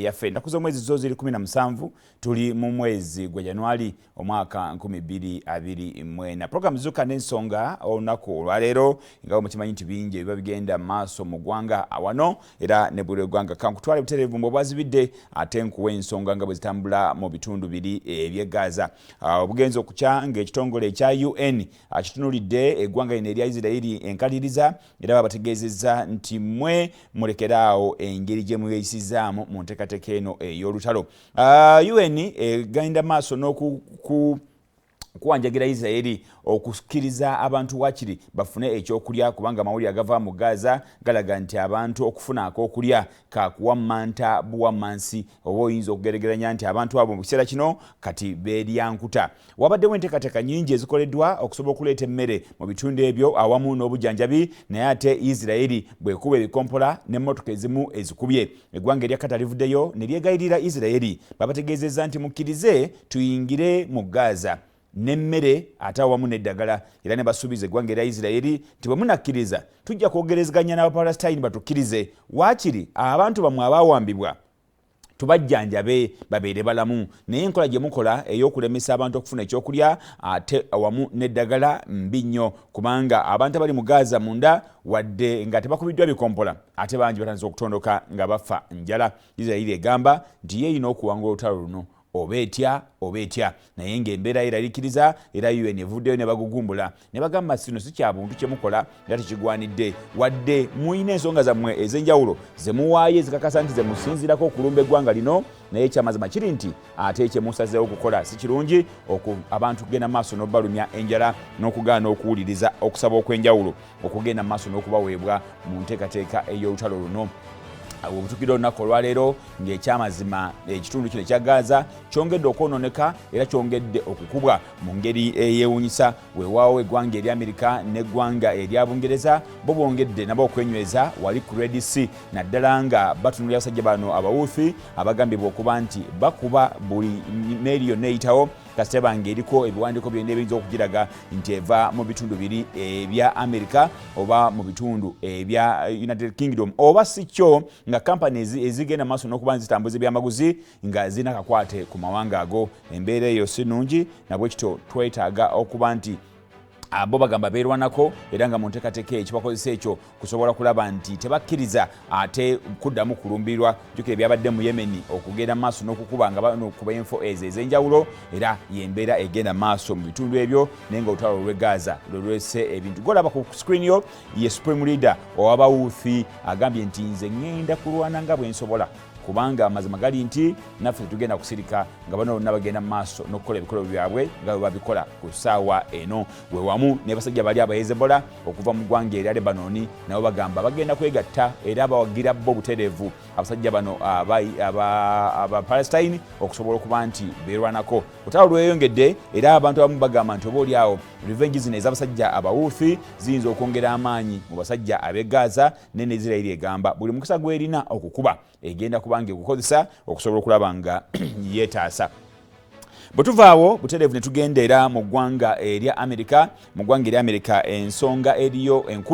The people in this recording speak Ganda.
Eyaffe. Ennaku z'omwezi zo ziri 17, tuli mu mwezi gwa Januari omwaka 2024. Program Zuuka n'Ensonga olunaku olwaleero, nga bwe mukimanyi nti bingi ebiba bigenda maaso mu ggwanga awano era ne buli eggwanga. Kankutwale butereevu mbwe bwazibidde, ate nkuwa ensonga nga bwe zitambula mu bitundu biri eby'e Gaza. Obugenzi okukya ng'ekitongole ekya UN kitunulidde eggwanga lino erya Isirairi enkaliriza, era babategeezezza nti mmwe mulekeraawo engeri gye mweyisizaamu mu nteekateeka eno ey'olutalo. UN egenda maaso n'oku kuwanjagira Isiraeri okukkiriza abantu wakiri bafune ekyokulya, kubanga amawulire agava mu Gaza galaga nti abantu okufuna ak'okulya kakuwammanta buwammansi, oba oyinza okugeregeranya nti abantu abo mu kiseera kino kati beerya nkuta. Wabaddewo enteekateeka nyingi ezikoleddwa okusobola okuleeta emmere mu bitundu ebyo awamu n'obujjanjabi, naye ate Isiraeri bwekuba ebikompola n'emmotoka ezimu ezikubye. Eggwanga erya Kata livuddeyo ne lyegayirira Isiraeri, babategeezezza nti mukkirize tuyingire mu Gaza n'emmere ate awamu n'eddagala, era ne basuubiza eggwanga erya Isiraeri nti bwe munakkiriza tujja kwogerezeganya n'Abapalestine batukkirize waakiri abantu bammwe abaawambibwa tubajjanjabe babeere balamu, naye enkola gye mukola ey'okulemesa abantu okufuna ekyokulya ate awamu n'eddagala mbi nnyo, kubanga abantu abali mu Gaza munda, wadde nga tebakubiddwa bikompola, ate bangi batandise okutondoka nga bafa njala. Isiraeri egamba nti ye erina okuwangula olutalo luno oba etya oba etya, naye ng'embeera eraliikiriza, era UN evuddeyo ne bagugumbula ne bagamba sino si kya buntu kyemukola era tekigwanidde, wadde muyina ensonga zammwe ez'enjawulo ze muwaayo ezikakasa nti ze musinziirako okulumba eggwanga lino, naye ekyamazima kiri nti ate kyemusazeewo okukola si kirungi, abantu kugenda maaso n'obalumya enjala n'okugaana okuwuliriza okusaba okw'enjawulo okugenda maaso n'okubaweebwa mu nteekateeka ey'olutalo luno. Obutukira olunaku olwaleero ng'ekyamazima ekitundu kino ekya Gaza kyongedde okwonooneka era kyongedde okukubwa mu ngeri eyeewunyisa. Weewaawo eggwanga erya Amerika n'eggwanga erya Bungereza bo bongedde nabo okwenyweza wali ku Red Sea, naddala nga batunulira abasajja bano Abawuuthi abagambibwa okuba nti bakuba buli meeri yonna eyitawo kasita bange eriko ebiwandiiko byonna ebiyinza okugiraga nti eva mu bitundu biri ebya America oba mu bitundu ebya United Kingdom, oba si kyo nga companies ezigenda maaso n'okuba nzitambuza ebyamaguzi nga zirina kakwate ku mawanga ago. Embeera eyo si nnungi, nabwekityo twetaaga okuba nti bo bagamba beerwanako, era nga mu nteekateeka eyo kibakozesa ekyo kusobola kulaba nti tebakkiriza ate kuddamu kulumbirwa. Jjukira ebyabadde mu Yemeni, okugenda maaso n'okukuba nga banokuba enfo ezo ez'enjawulo, era yembeera egenda maaso mu bitundu ebyo, naye nga olutalo olw'e Gaza lwe lwese ebintu. Golaba ku screen yo ye supreme leader ow'Abawuuthi, agambye nti nze ŋŋenda kulwana nga bwe nsobola, kubanga amazima gali nti naffe tetugenda kusirika nga bano bonna bagenda mu maaso n'okukola ebikolwa byabwe nga bwe babikola ku ssaawa eno. We wamu ne basajja bali Abahezebola okuva mu ggwanga erya Lebanoni, nabo bagamba bagenda kwegatta era bawagira bo butereevu abasajja bano Abapalestine okusobola okuba nti beerwanako. Olutalo lweyongedde, era abantu abamu bagamba nti oba oli awo revenge zino ez'abasajja Abawuuthi ziyinza okwongera amaanyi mu basajja ab'e Gaza. Ne Isirairi egamba buli mukisa gwerina okukuba egenda kubanga egukozesa okusobola okulaba nga yeetaasa. Bwe tuvaawo butereevu ne tugenda era mu ggwanga erya Amerika, mu ggwanga erya Amerika ensonga eriyo enkulu